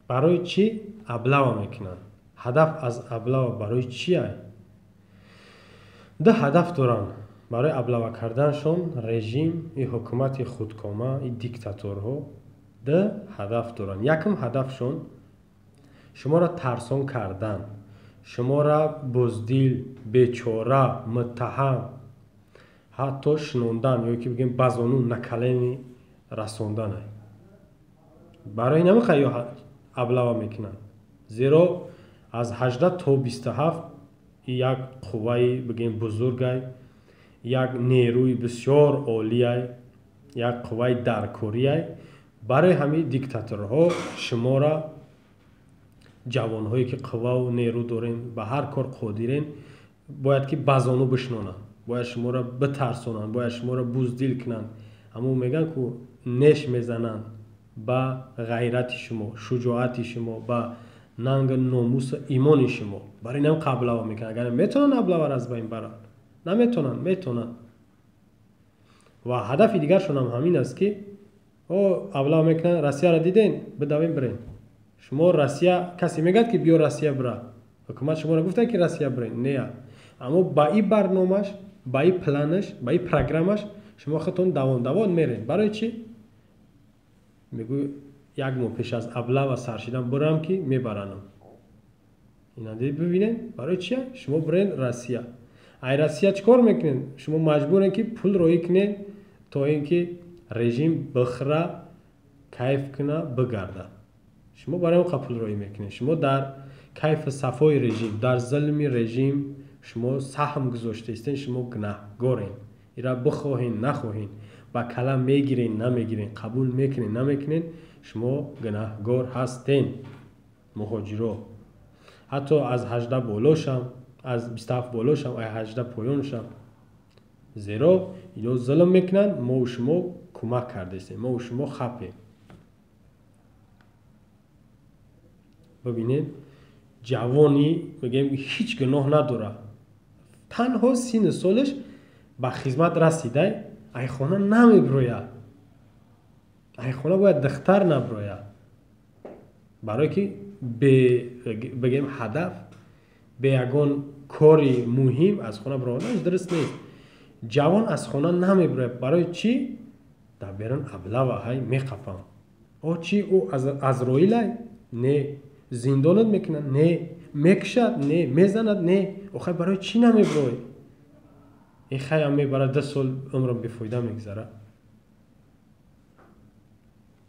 Барои чӣ облава мекунанд? Ҳадаф аз облава барои чия? Ду ҳадаф доранд барои облава карданшон режим и ҳукумати худкома и диктаторҳо. Ду ҳадаф доранд. Якум ҳадафшон шуморо тарсон кардан, шуморо буздил, бечора, муттаҳам ҳатто шинондан ё ки бигем ба зону на колени расондан. Барои намиқа ё облава мекунанд, зеро аз 18 то 27 як қувваи бигем бузургай, як нерӯи бисёр олиай, як қувваи даркориай. Барои ҳамин диктаторҳо шуморо, ҷавонҳое ки қувваву нерӯ дорен, ба ҳар кор қодирен, бояд ки ба зону бишнонанд, бояд шуморо битарсонанд, бояд шуморо буздил кунанд. Ҳамон мегӯянд ку неш мезананд ба ғайрати шумо, шуҷоати шумо, ба нангу номусу имони шумо. Барои инам облава мекунанд. Агар метавонанд облаваро аз байн баранд, наметавонанд, метавонанд. Ва ҳадафи дигаршон ҳам ҳамин аст ки о облава мекунанд, Россияро диден, бидавем бирен. Шумо Россия, касе мегӯяд ки биё Россия бира, ҳукумат шуморо гуфта ки Россия бирен, не. Аммо ба ин барномаш, ба ин планаш, ба ин программаш шумо худтон давон давон мерен. Барои чӣ? Мегӯ як моҳ пеш аз облава сар шидан бурам ки мебаранам. Ина бибинед, барои чия? Шумо бирен Россия. Ай Россия чӣ кор мекунед? Шумо маҷбурен ки пул роӣ кунед то ин ки режим бихӯра, кайф куна, бигарда. Шумо барои он пул роӣ мекунед. Шумо дар кайфу сафои режим, дар зулми режим шумо саҳм гузоштаистен, шумо гунаҳгорен. Ира бихоҳен, нахоҳен, ба калам мегирен, намегирен, қабул мекунен, намекунен, шумо гунаҳгор ҳастен. Муҳоҷиро ҳатто аз 18 болошам, аз 27 болошам, ай 18 поёншам, зеро ино зулм мекунанд, мову шумо кӯмак кардаистем, мову шумо хапем. Бибинед, ҷавони мегӯем ҳеҷ гуноҳ надорад, танҳо сину солаш ба хизмат расидай, ай хона намебирояд, ай хона бояд духтар набирояд, барое ки бигем ҳадаф, бе ягон кори муҳим аз хона баромаданаш дуруст нест. Ҷавон аз хона намебирояд. Барои чӣ? Дар берун облава ҳай, меқапам. О чӣ, ӯ азроилай? Не. Зиндонат мекунад? Не. Мекушад? Не. Мезанад? Не. Охай барои чӣ намебироӣ? Э хаям мебарад, 2 сол умрам бефоида мегузарад.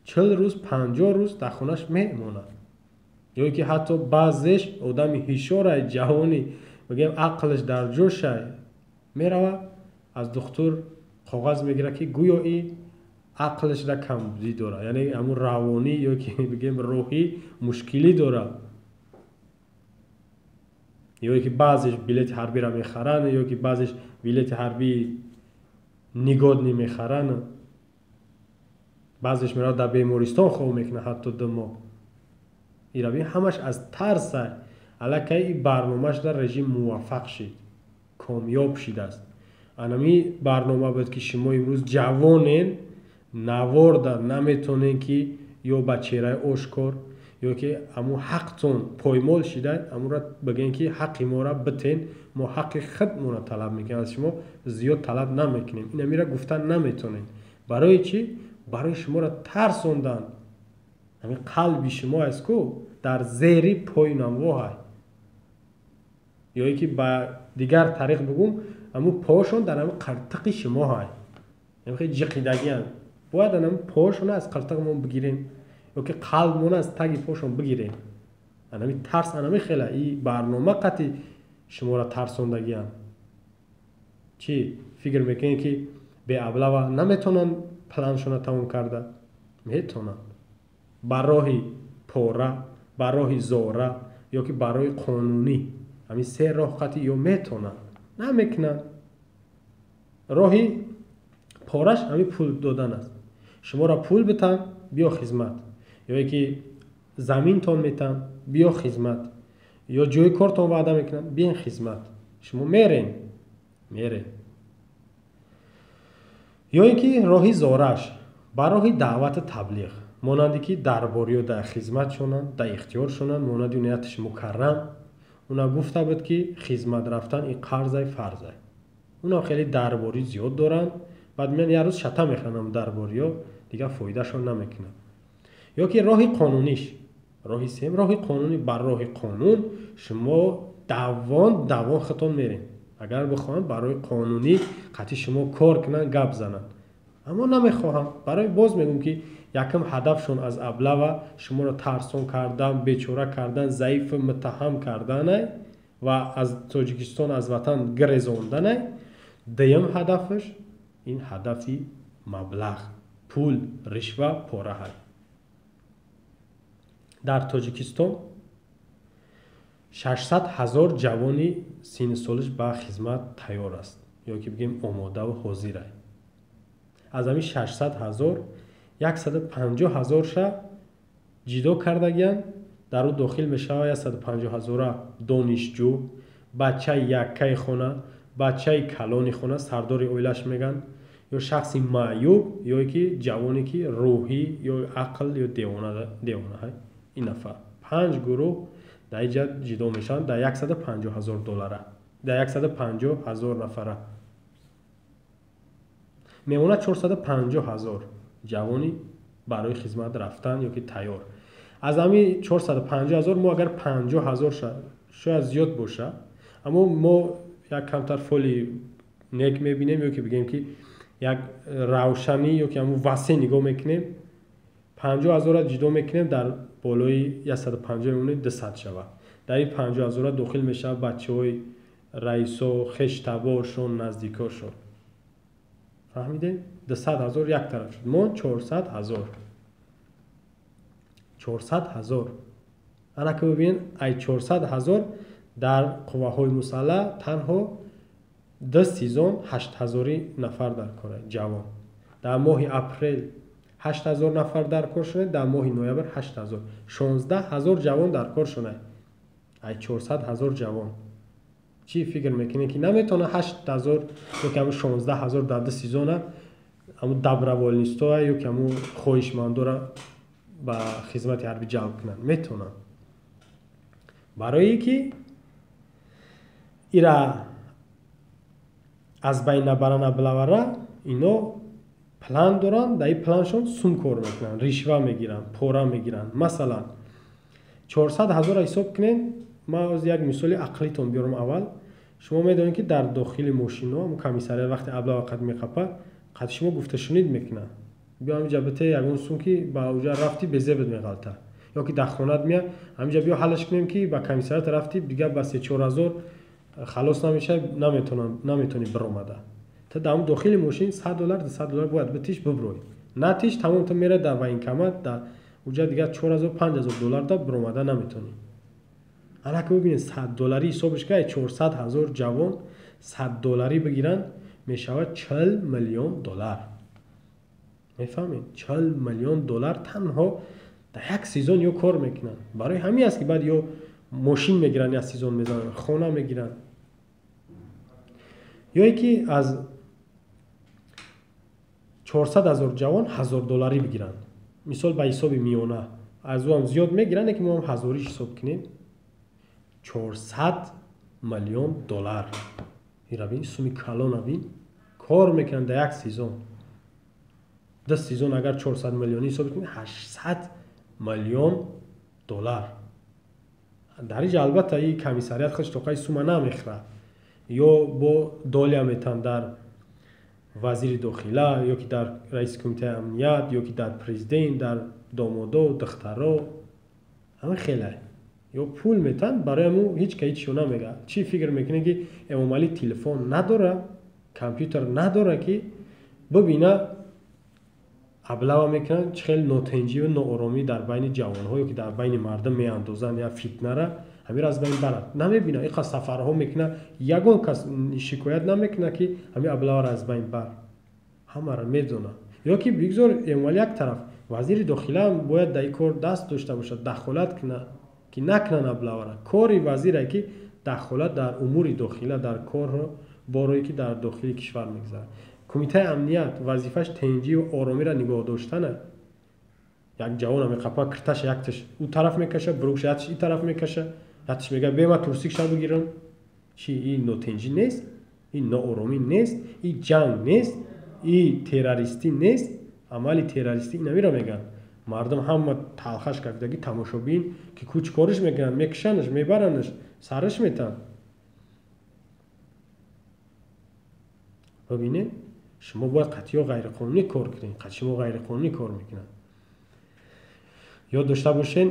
40 рӯз, 50 рӯз дар хонаш мемонад. Ё ки ҳатто баъзеш одами ҳишорай, ҷавони мегӯям ақлаш дар ҷошай, мерава аз духтур коғаз мегирад ки гӯё и ақлашра камбудӣ дорад, яъне ҳамун равонӣ ё ки бигем рӯҳӣ мушкилӣ дорад. Ё ки баъзеш билети ҳарбиро мехаранд, ё ки баъзеш билети ҳарбии нигодни мехаранд, баъзеш меравад дар бемористон хоб мекунад ҳатто 2 моҳ. Ира бин, ҳамаш аз тарса. Аллакай и барномаш дар режим муваффақ шид, комёб шидааст. Анами барнома буд ки шумо имрӯз ҷавонен, наворда наметонен ки ё ба чеҳраи ошкор, ё ки ҳамун ҳақтон поймол шида, ҳамунро бигӯен ки ҳаққи моро битен, мо ҳаққи худмонро талаб мекунем, аз шумо зиёд талаб намекунем. Ин амира гуфтан наметонем. Барои чӣ? Барои шуморо тарсондан. Ҳамин қалби шумо аст ку дар зери пойнамвоҳай. Ё ки ба дигар тариқ бигӯм, ҳамун пошон дар ҳамин қартиқи шумо ҳай. Ҳамин хеле ҷиқидагианд. Бояд ҳамин пошонро аз қартиқмон бигирем, ё ки қалбмонро аз таги пошон бигирем. Ҳамин тарс ҳамин хела и барнома қати шуморо тарсондагианд. Чӣ фикр мекунед ки беаблава наметавонанд планшонро тамом карда? Метавонанд. Ба роҳи пора, ба роҳи зора ё ки ба роҳи қонунӣ. Ҳамин се роҳ қати ё метавонанд, намекунанд. Роҳи пораш ҳамин пул додан аст. Шуморо пул битан, биё хизмат. Ё ки заминтон метан, биё хизмат. Ё ҷои кортон ваъда мекунанд, биен хизмат. Шумо мерен, мерен. Ё ин ки роҳи зораш, ба роҳи даъвату таблиғ. Монанде ки дарбориё дар хизматшонанд, дар ихтиёршонанд, монанди униятиш мукаррам. Уна гуфта буд, ки хизмат рафтан ин қарзай, фарзай. Уна хеле дарборӣ зиёд доранд. Баъд меян, як рӯз шата мехӯранд дарбориё, дигар фоидашон намекунад. Ё ки роҳи қонуниш, роҳи сеюм, роҳи қонунӣ. Бар роҳи қонун шумо давон давон худтон мерем. Агар бихоҳанд, барои қонунӣ қатъи шумо кор кунанд, гап зананд, аммо намехоҳам. Барои боз мегӯм, ки якум ҳадафшон аз облава шуморо тарсон кардан, бечора кардан, заифу муттаҳам карданай ва аз Тоҷикистон, аз ватан гирезонданай. Дуюм ҳадафаш ин ҳадафи маблағ, пул, ришва, пораҳай. Дар Тоҷикистон 600 000 ҷавони синну солиш ба хизмат тайёр аст, ё ки бигем, омодаву ҳозирай. Аз ҳамин 600 000 150 000-ша ҷидо кардагиянд. Дар ӯ дохил мешавад 150 000-а донишҷӯ, бачаи яккаи хона, бачаи калони хона, сардори оилаш мегӯянд, ё шахси маъюб, ё ки ҷавоне, ки рӯҳӣ ё ақл ё девона. Ин нафар, панҷ гурӯҳ дар инҷа ҷидо мешаванд дар 150 000 доллара, дар 150 000 нафара. Мемонад 450 000 ҷавони барои хизмат рафтан ё ки тайёр. Аз ҳамин 450 000 мо агар 50 000, шояд зиёд боша, аммо мо як камтар фоли нек мебинем, ё ки бигем, ки як равшанӣ, ё ки ҳамун васеъ нигоҳ мекунем, 50 000-ра ҷудо мекунем, дар болои 150 мемонем, 200 шавад. Дар ин 50 000-а дохил мешавад бачаҳои раисо, хештаборшон, наздикошон. Фаҳмидем? 200 000 як тараф шуд, мо 400 000, 400 000. Ана ки бибинед, ай 400 000 дар қувваҳои мусаллаҳ танҳо ду сезон 8000-и нафар дар кора ҷавон. Дар моҳи апрел 8000 нафар дар кор шунед, дар моҳи ноябр 8000, 16 000 ҷавон дар кор шунед ай 400 000 ҷавон. Чӣ фикр мекунед, ки наметавона 8000 ё ки ҳамун 16 000 дар ду сезона ҳамун доброволец-тоа ё ки ҳамун хоҳишмандора ба хизмати ҳарбӣ ҷалб кунанд? Метавонанд. Барое ки ира аз байн набаранд облава-ра, ино план доранд. Дар ин планшон сум кор мекунанд, ришва мегиранд, пора мегиранд. Масалан, 400 000-ро ҳисоб кунед. Ман оз як мисоли ақлитон биёрам. Аввал шумо медонед, ки дар дохили мошино комиссарият вақте облава қад меқапад, қад шумо гуфташунид мекунад: биё ҳамиҷа, бите ягон сум, ки ба уҷа рафтӣ, безебет меғалта, ё ки дар хонат меяд: ҳамиҷа биё, ҳаллаш кунем, ки ба комиссарият рафтӣ, дигар ба 3-4 ҳазор халос намешавӣ, наметавонӣ биромада. Ту дар ҳамн дохили мошин 100 доллар, 200 доллар бояд битиш, биброй. Натиш, тамом, ту мера дар военкомат, дар уҷа дигар 4000, 5000 доллар да биромада наметавонӣ. Ана ки бибинед, 100 долларӣ ҳисобиш ка, 400 000 ҷавон 100 долларӣ бигиранд, мешавад 40 миллион доллар. Мефаҳмед? 40 миллион доллар танҳо дар як сезон ё кор мекунанд. Барои ҳамин аст, ки баъд ё мошин мегиранд, як сезон мезананд, хона мегиранд, ё ки аз 400 000 ҷавон 1000 долларӣ бигиранд, мисол, ба ҳисоби миёна. Аз ӯ ҳам зиёд мегиранд, ки мо ҳам ҳазориш ҳисоб кунем, 400 миллион доллар. Ира бин, суми калона бин, кор мекунанд дар як сезон. Ду сезон агар 400 миллионӣ ҳисоб кунем, 800 миллион доллар. Дар инҷа, албатта, и комиссарият худш тоқаи сума намехӯрад, ё бо доля метан дар вазири дохила, ё ки дар раиси кумитаи амният, ё ки дар президент, дар домодо, духтаро, ҳама хеле ё пул метан. Барои ҳамун ҳеҷ ка ҳечшо намега. Чӣ фикр мекунед, ки Эмомалӣ телефон надора, компютер надора, ки бибина облава мекунанд, чӣ хеле нотинҷиву нооромӣ дар байни ҷавонҳо ё ки дар байни мардум меандозанд, я фитнара ҳамиро аз байн барад? Намебина? Иқа сафарҳо мекунад, ягон кас шикоят намекунад, ки ҳамин облава-ро аз байн бар. Ҳамаро медонад. Ё ки бигзор Эмомалӣ як тараф, вазири дохилаам бояд дар ин кор даст дошта бошад, дахолат кунад, ки накунанд облава-ра. Кори вазире, ки дахолат дар умури дохила, дар корро борое, ки дар дохили кишвар мегузарад. Кумитаи амният вазифааш тинҷиву оромиро нигоҳ доштана. Як ҷавона меқапа, кирташа якташ ӯ тараф мекаша, брукша якташ и тараф мекаша, якташ мега бема турсикша бигирам. Чи ин нотинҷӣ нест, ин нооромӣ нест, ин ҷанг нест, ин террористӣ нест, амали террористӣ инамиро мегӯянд. Мардум ҳама талхаш кардагӣ тамошобин ки ку чӣ кориш мекунанд, мекушанаш, мебаранаш, сараш метаҳанд. Бибинед, шумо бояд қатъиё ғайриқонунӣ кор кунед, қатъи шумо ғайриқонунӣ кор мекунанд. Ёд дошта бошед,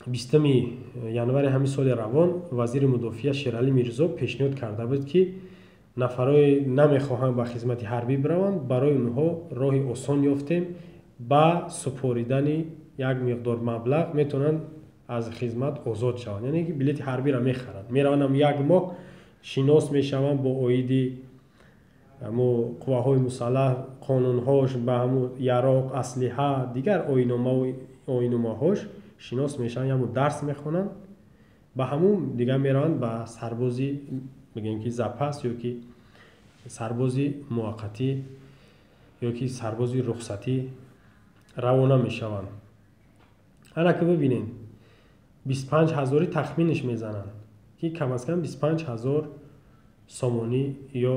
20 январи ҳамин соли равон вазири мудофиа Шералӣ Мирзо пешниҳод карда буд, ки нафарое намехоҳанд ба хизмати ҳарбӣ бираванд, барои онҳо роҳи осон ёфтем, ба супоридани як миқдор маблағ метавонанд аз хизмат озод шаванд. Яъне ки билети ҳарбиро мехаранд, мераванд ҳам як моҳ шинос мешаванд бо оиди ҳамо қувваҳои мусаллаҳ, қонунҳош, ба ҳамо яроқ, аслиҳа, дигар оинномаҳош шинос мешаванд, ямо дарс мехонанд, ба ҳамун дигар мераванд ба сарбози, мегӯем ки запас ё ки сарбози муваққатӣ ё ки сарбози рухсатӣ равона мешаванд. Ана ки бибинед, 25 ҳазори тахминиш мезананд, ки кам аз кам 25 ҳазор сомонӣ ё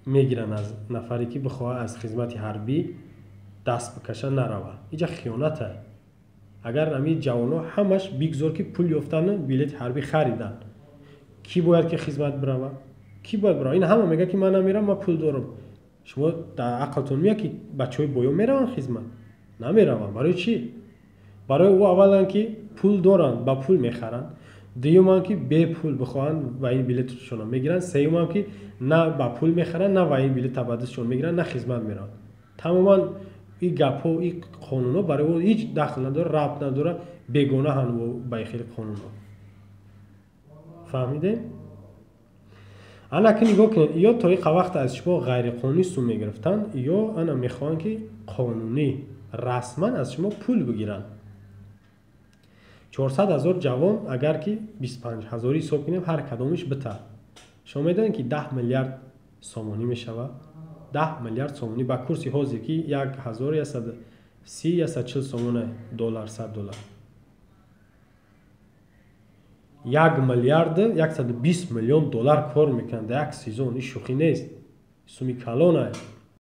мегиранд аз нафаре ки бихоҳад аз хизмати ҳарбӣ даст бикаша, наравад. Инҷа хиёната. Агар ҳамин ҷавонҳо ҳамаш бигзор ки пул ёфтану билети ҳарбӣ хариданд, кӣ бояд ки хизмат биравад? Кӣ бояд биравад? Ин ҳама мегӯяд ки ман намерам, ман пул дорам. Шумо дар ақлтон меяд ки бачаҳои боё мераванд хизмат? Намераванд. Барои чӣ? Барои ӯ аввалан ки пул доранд, ба пул мехаранд. Дуюмам ки бепул бихоҳанд ва ин билетшонро мегиранд. Сеюмам ки на ба пул мехаранд, на ва ин билет табаддулшон мегиранд, на хизмат мераванд. Тамоман ин гапҳо, ин қонунҳо барои ӯ ҳеҷ дахл надорад, рабт надорад, бегонаҳанд ба ин хели қонунҳо. Фаҳмидем? Ана ки нигоҳ кунед, ё то ин вақт аз шумо ғайриқонунӣ сум мегирифтанд, ё ана мехоҳанд ки қонунӣ расман аз шумо пул бигиранд. 400 ҳазор ҷавон агар ки 25 ҳазорӣ ҳисоб кунем, ҳар кадомиш бита. Шумо медонед ки 10 миллиард сомонӣ мешавад? 10 миллиард сомонӣ ба курси ҳозир ки 1130 140 сомона доллар, 100 доллар. 1 миллиард 120 миллион доллар кор мекунанд дар як сезон. Ин шӯхӣ нест, суми калона.